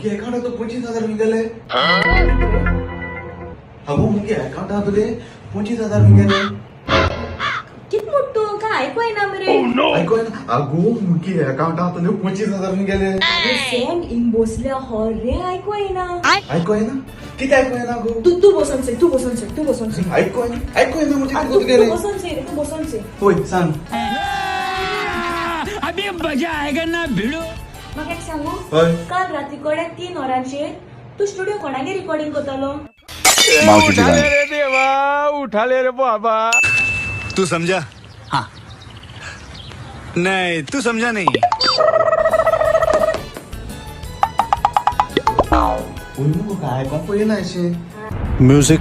मुगे एकाउंटांत 25,000 गेले. अगो मुगे एकाउंटांतले 25,000 गेले. कित म्हण तूं काय आयको येना मरे? आयको येना? अगो मुगे एकाउंटांतले 25,000 गेले. अरे सॅम हिंग बसल्या हरे आयको येना. आयको येना? कितें आयको येना गो? तूं तूं बसोन सय, तूं बसोन सय, तूं बसोन सय. आयको येना, आयको येना म्हणजे आ, कितें तूं गेले? तूं बसोन सय रे, तूं बसोन सय. होय सांग. अभी मजा आएगा ना भिड़ो. म्हाका एक सांगू? हय. काल राती कडेन 3 वरांचेर तूं स्टुडियो कोणागेर रिकॉर्डिंग करतालो? तू समझा? हाँ. नहीं, तू समझा नहीं. होय मुगो, काय आयकोंक येना अशें. म्यूजिक.